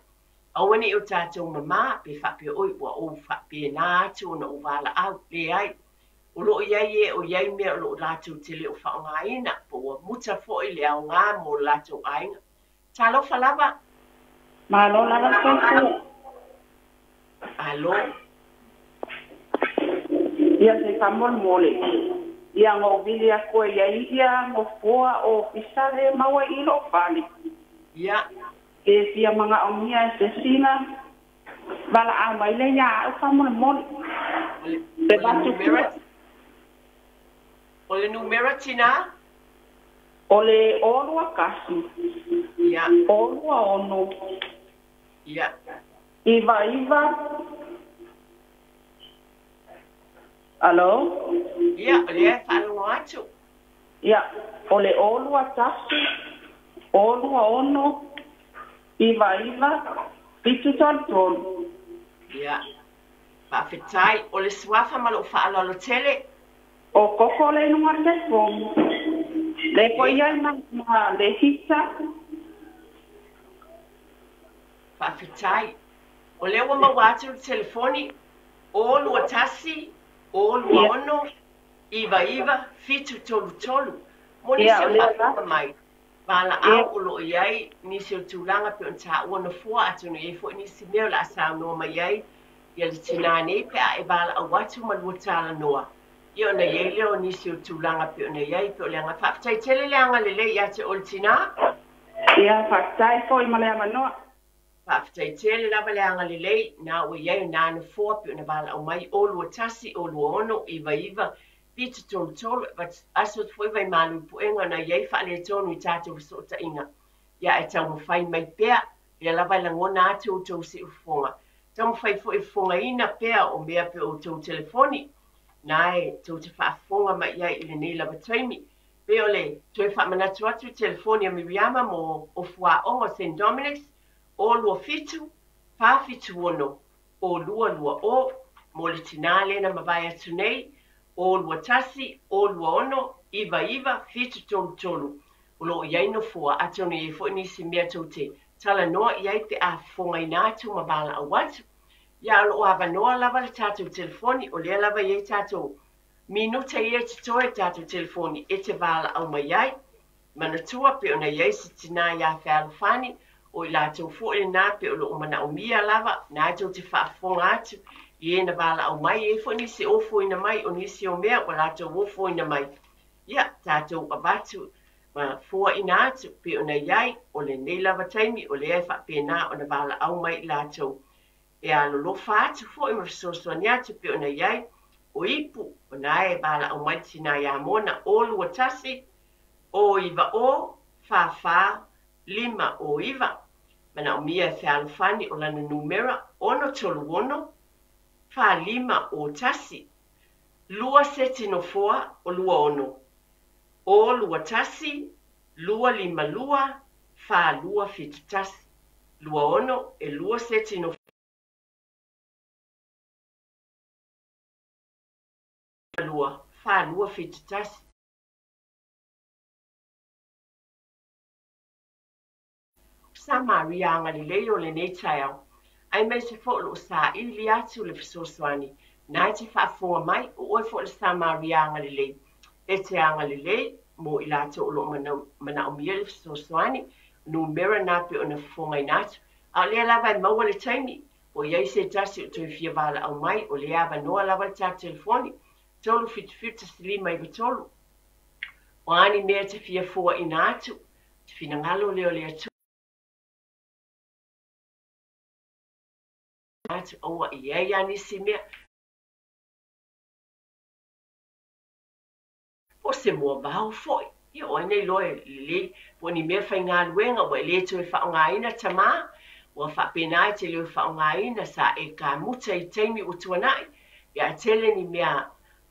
Aua ni o tātou mamā, pe whape oi ua o whape nā atu ona o wāla au, le ai. O loo iai e o iai mea o loo lātou te leo whaongaina, po ua muta fo'i le ao ngā mō lātou ainga. Talofa lava. Malo lava soifua. Alo. Ia se faamolemole. Ia gauvili aku e iai ia nofoa o ofisa le maua i loo fale. Ia. E fia magaomia e se sina valaau mai le iā a'u faamolemole. O le numera. O le numera tina? O le 0 2 1. Ia. 0 2 6. Ia. 99. Alo? Ia, o lea e faalogo atu. Ia, o le 0 2 1, 0 2 6, 99, 733. Ia. Faafetai. O le suafa ma lou faaaloalo tele. O Koko le inuga telefoni. Le foi ai ma le hita. Faafetai. O lea ua maua atu le telefoni, 0 2 1, 0 2 6, 99 733. Mo nisi Ia, o o lea faafofoga mai. Valaau o loo iai nisi o tulaga pe ona tāua nofoa atonu i ai fo'i nisi mea o le a saunoa mai ai ia le tinā nei pe a e valaau atu ma lua talanoa. Ia ona iai lea o nisi o tulaga pe ona iai pe o le aga faafetai tele le agalelei ia te oe le tinā. Ia, faafetai foi ma le avanoa. Faafetai tele lava le agalelei na ua iai o nā nofoa pe ona valaau mai 0 2 1 0 2 6 99 733 aso fo'i vai malu puega na iai faaletonu i tatou fesootaiga. Ia e taumafai mai pea, ia lava e lagona atu outou siufofoga. Taumafai fo'i fofogaina pea o mea pe outou telefoni. Na e tou te faafofoga mai ai i lenei lava taimi. Pe o le toe faamanatu atu telefoni a Miriama mo o fuaoga St. Dominic's 0 2 7 4 7 6 0 2 2 o mo le tinā lena mavae atu nei 0 2 1 0 2 6 99 733 o loo iai nofoa atonu i ai fo'i nisi mea tou te talanoa i ai pe a fofogaina atu ma valaau atu. Ia o loo avanoa lava le tatou telefoni o lea lava iai tatou minuta ia totoe tatou telefoni e te valaau mai ai. Manatua pe ona iai se tinā iā Fealofani o i latou fo'i lenā pe o loo manaomia lava na e tou te faafofoga atu i e na valaau mai e fo'i nisi ofoina mai o nisi o mea ua latou ofoina mai. Ia tatou avatu ma foaina atu pe ona iai o lenei lava taimi o lea e faapena ona valaau mai i latou. E alolofa atu fo'i ma fesoasoani atu pe ona iai o ipu o na e valaau mai tinā iā Mona 0 2 1 0 9 0 4 4 5 0 9 manaomia e Fealofani o lana numera 6 3 6 4 5 0 1 2 seti nofoa o 2 6 0 2 1 2 5 2 4 2 7 1 2 6 e 2 seti nofoa 2 4 2 7 1. Samaria agalelei o lenei taeao. Ai mai se fo'u loo saili atu le fesoasoani. Na e te faafofoga mai o oe fo'i le Samaria agalelei. E te agalelei mo i latou o loo manaomia le fesoasoani. Numera na pe ona fofogaina atu. A o lea lava e maua le taimi. Po iai se tasi o toe fia valaau mai o lea avanoa lava le tatou telefoni. 3 7 7 1 5 9 3. O a ni mea te fia foaina atu. Te finagalo lea o le Atua atu aua i ai a nisi mea. Po se mua vao fo'i. Ia o ai nei loa e lelei. Po ni mea faigaluega ua e lē toe faaaogāina tamā. Ua faapena e te leo faaaogāina sa e kamuta i taimi ua tuana'i. Ia ae tele ni mea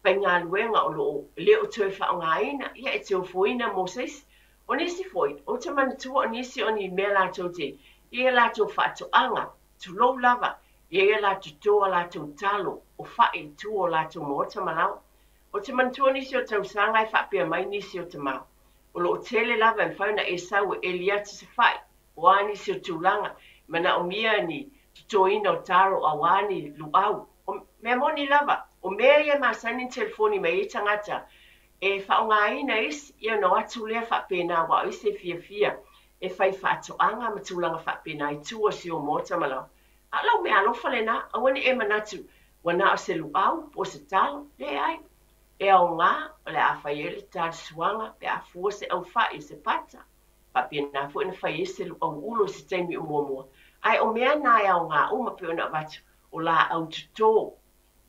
faigaluega o loo le o toe faaaogāina. Ia e te ofoina mo se isi. O nisi fo'i, ou te manatua o nisi o ni mea latou te ia latou faatoaga. Tulou lava, e i ai a latou toto a latou talo, o fa'i i tua o latou maota ma laoa. Ou te manatua nisi o tausaga e faapea mai nisi o tamā, o lo o tele lava e mafai ona e sau e ʻeli atu se fa'i, o a nisi o tulaga, e manaomia ni totoina o talo auā ni luau. O mea moni lava, o mea ia e masani ona telefoni mai ai tagata e faaaogaina isi, ia ona o atu lea faapena aua o isi e fiafia e fai faatoaga ma tulaga faapena i tua o si o maota ma laoa. A o lau meaalofa lenā, aua ne i e manatu ua na o se luau po o se talo, leai. E aoga o le a fai ai le talisuaga pe a fua se ʻaufaʻi o se pata. Faapena foi ona fai ai se luau ulu i se taimi o muamua. Ae o mea na e aoga uma pei ona avatu o laau toto.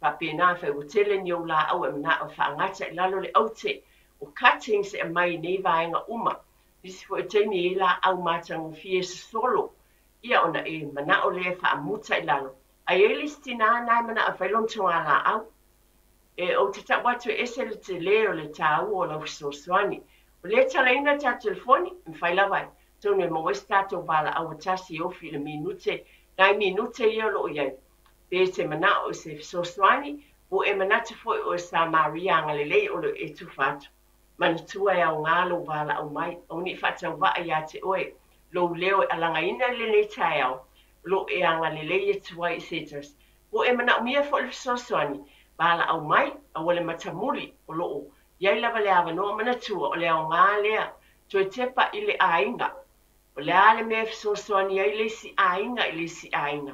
Faapena afai ua tele ni ou laau e manao e faagata i lalo le aute o cuttings e aumai i nei vaega uma. Nisi foi o taimi e i ai laau matagofie e sosolo ia ona e manao lea e faamuta i lalo. Ae i ai le isi tinā na e manao e fai lona togalaau. E ou te tau atu e ese le telē o le tāua o lau fesoasoani. O lea e talaina le tatou telefoni, e mafai lava e atonu e maua ai se tatou valaau e tasi e ofi i le minute, nai minute ia o lo o i ai. Pe e te manao i se fesoasoani, po e manatu foi oe sa Maria agalelei o lo o e tufa atu. Manatua e aoga lou valaau mai, aua ne i faatauvaa ia te oe lou leo e alagaina i lenei taeao, o lo o e agalelei atu ai i se tasi. Po e manaomia foi le fesoasoani, valaau mai, aua le matamuli, o lo o i ai lava le avanoa manatua o le aoga lea, toe tepa i le aiga. O le a le mea e fesoasoani ai le isi aiga i le isi aiga?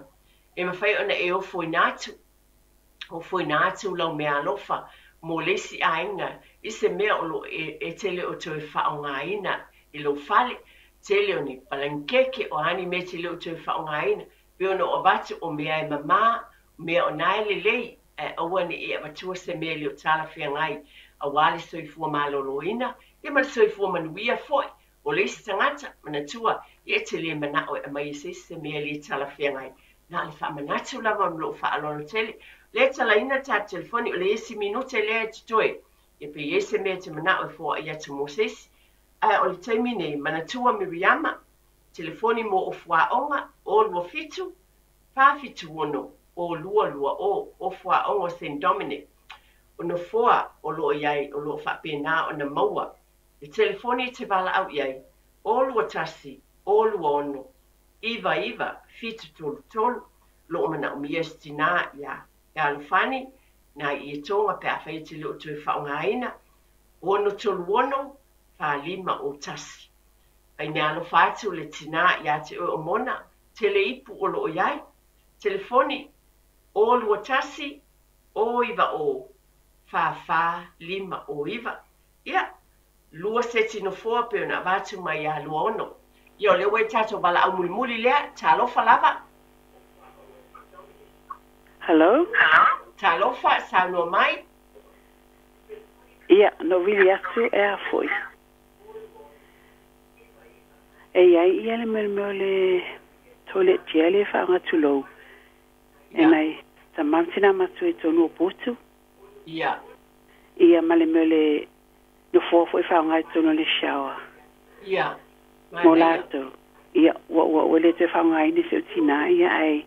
E mafai ona e ofoina atu, ofoina atu lau meaalofa mo le isi aiga i se mea o lo o e te le o toe faaaogaina i lou fale, tele o ni palanikeke, o a ni mea e te le o toe faaaogaina, pei ona ou avatu o mea e mamā, o mea o na e lelei, ae aua ne i e avatua se mea e le o talafeagai auā le soifua maloloina, ia ma le soifua manuia foi o le isi tagata. Manatua, ia e te le manao e aumai e se isi se mea e le talafeagai, na o le faamanatu lava ma lou faaaloalo tele. O lea e talaina le tatou telefoni, o le isi minute lea e totoe, ia pe i ai se mea e te manao e foai atu mo se isi. Ae o le taimi nei, manatua Miriama, telefoni mo Ofuaoga, 027 476 0220, Ofuaoga o Saint Dominic. O nofoa o lo o i ai o lo o faapena ona maua le telefoni e te valaau i ai, 021 026 99 733, lo o manaomia e se tinā iā Fealofani nā i Etoga pe afai e te le o toe faaaogaina, 636 4501. Fai meaalofa atu le tinā iā te oe o Mona, tele ipu o lo o i ai, telefoni, 021 090 44 509. Ia, lua seti nofoa pei ona avatu mai ia 26. Ia, o lea ua i tatou valaau mulimuli lea, talofa lava. Hello? Talofa, saunoa mai. Ia, na ou vili atu e a foi. E i ai ia le mea le mea o le toilet chair lea e faaaoga tulou e nai tama ma tinā matua i totonu o potu. Ia. Ia ma le mea o le nofoa foi e faaaoga i totonu o le shower. Ia. Mo Manaia. latou. Ia, ua ua ua le toe faaaogaina e si ou tinā ia ae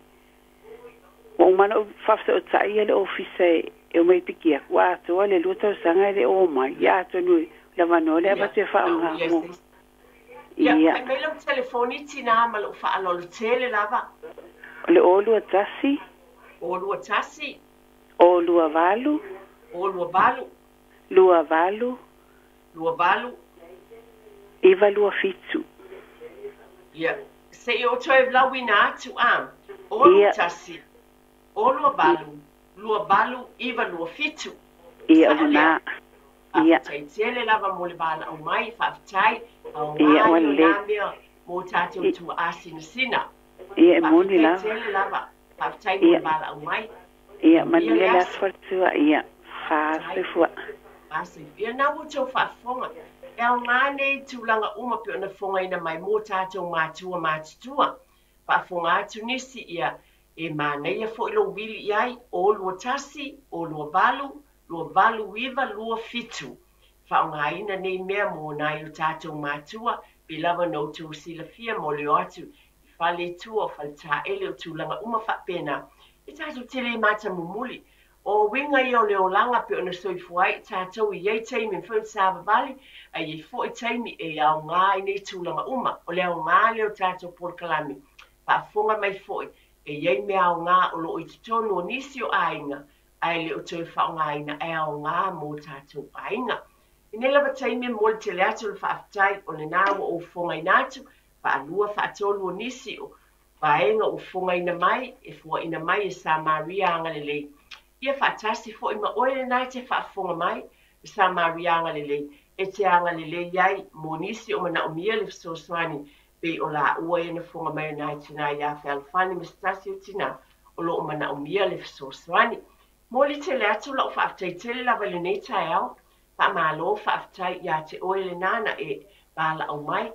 ua uma ona ou faafesootai ia le ofisa e e omai e piki atu, ua atoa le lua tausaga e le o omai. Ia atonu o le avanoa lea Ia, avatu e faaaoga manaomia mo se isi. Ia, Ia. fai mai lau telefoni tinā ma lou faaaloalo tele lava. O le 021. 021. 028. 028. 28. 28. 927. Ia, se i ou toe lauina atu a, Ia. 021, 028, 28, 927. Ia, o Sao lea? lenā. Ia. Faafetai tele lava mo le valaau mai, faafetai, Ia, aoga ua i o lelei. nā mea mo tatou tuaasinasina. Ia, e moni Faafetai lava. tele lava, faafetai mo le Ia. valaau mai. Ia, Manuia manuia le le aso. aso faletua. Ia, Faafetai. faasoifua. Faasoifua. Ia, na ua outou faafofoga, e aoga nei tulaga uma pei ona fofogaina mai mo tatou matua matutua. Faafofoga atu nisi, ia, e manaia foi lou vili i ai, 021, 028, 28 27. Faaaogaina nei mea mo nai o tatou matua, pei lava ona outou silafia mo le o atu i fale i tua, o fale taele, o tulaga uma faapena. E tatou te le matamumuli. O uiga ia o le olaga pei ona soifua ai tatou e i ai taimi e mafai ona savavali, ae i ai foi taimi e aoga ai nei tulaga uma. O le aoga lea o tatou polokalame, faafofoga mai foi, e i ai mea aoga o lo o i totonu o nisi o aiga, ae le o toe faaaogaina ae aoga mo tatou aiga. I nei lava taimi e momoli tele atu le faafetai o lena ua ou fofogaina atu, faalua faatolu o nisi o vaega ua fofogaina mai, e fuaina mai e Samaria agalelei. Ia faatasi foi ma oe lena e te faafofoga mai, e Samaria agalelei, e te agalelei ai mo nisi o manaomia le fesoasoani pei o laua ia na fofoga mai o nai tinā iā Fealofani ma se tasi o tinā o lo o manaomia le fesoasoani. Momoli tele atu lau faafetai tele lava i lenei taeao, faamalo faafetai ia te oe lena na e valaau mai.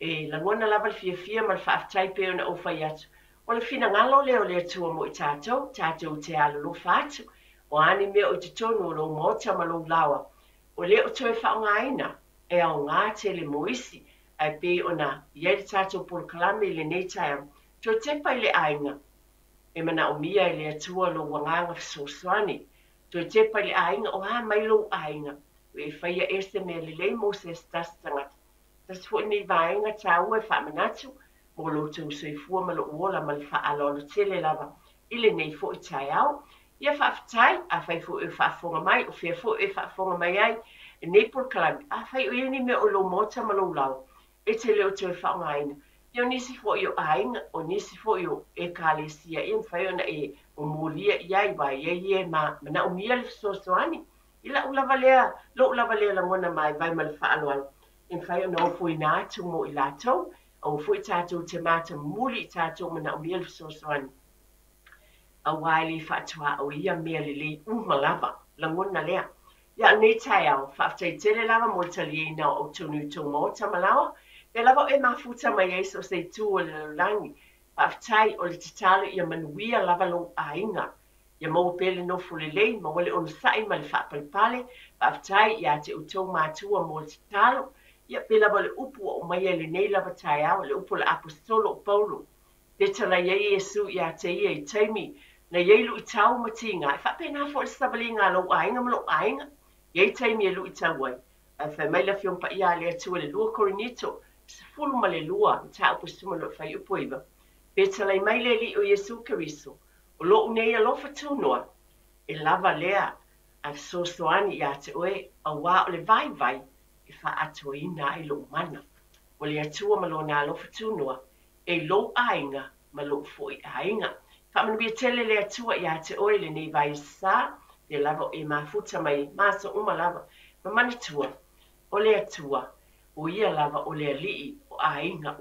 E lagona lava le fiafia ma le faafetai pei ona ou fai atu, o le finagalo lea o le Atua mo i tatou, tatou te alolofa atu, o a ni mea o i totonu o lou maota ma lou laoa, o le o toe faaaogaina, e aoga tele mo isi, ae pei ona i ai le tatou polokalame i lenei taeao, toe tepa i le aiga, e manaomia e le Atua lou agaga fesoasoani, toe tepa i le aiga, o a mai lou aiga, ua e faia ea se mea lelei mo se tasi tagata. Tasi foi lenei vaega taua e faamanatu mo lo outou soifua ma lou ola ma le faaaloalo tele lava i lenei foi taeao. Ia faafetai, afai foi o faafofoga mai, o fea foi e faafofoga mai ai lenei polokalame, afai o i ai ni mea o lou maota ma lou laoa, e te le o toe faaaogaina. Ia o nisi foi o aiga, o nisi foi o ekalesia ia mafai ona e momolia i ai, aua e i ai e manaomia le fesoasoani. I lau lava lea, lou lava lea lagona vaivai ma le faaaloalo, e mafai ona ofoina atu mo i latou, aua foi tatou te matamuli i tatou manaomia le fesoasoani. Aua e le faatuaoia mea lelei uma lava, lagona lea. Ia o lenei taeao, faafetai tele lava mo le taliaina o outou i tou maota ma laoa, pea lava o e mafuta mai ai so o se itu o le lalolagi. Faafetai o le tatalo ia manuia lava lou aiga. Ia maua pea le nofo lelei, maua le onosai ma le faapalepale. Faafetai ia te outou matua mo le tatalo. Ia pei lava o le upu ua aumai ai lenei lava taeao, le upu o le aposetolo o Paulo. Fetalai ai Iesu ia te ia i taimi na i ai luitau ma tiga, e faapena foi le savaliga a lou aiga ma lou aiga. E i ai taimi e luitau ai, ae fai mai le Afioga Paia a le Atua i le 2 Korinito 12 mataupu 15 9, Fetalai mai le Alii o Iesu Keriso, o lou nei alofa tunoa, e lava lea ae fesoasoani ia te oe, aua o le vaivai e faaatoaina ai lou mana. O le Atua ma lona alofa tunoa, e i lou aiga ma lou foi aiga. Faamanuia tele le Atua ia te oe lenei vaiaso, pea lava o e mafuta mai ma aso uma lava. Ma manatua, o le Atua, o ia lava o le Alii o aiga.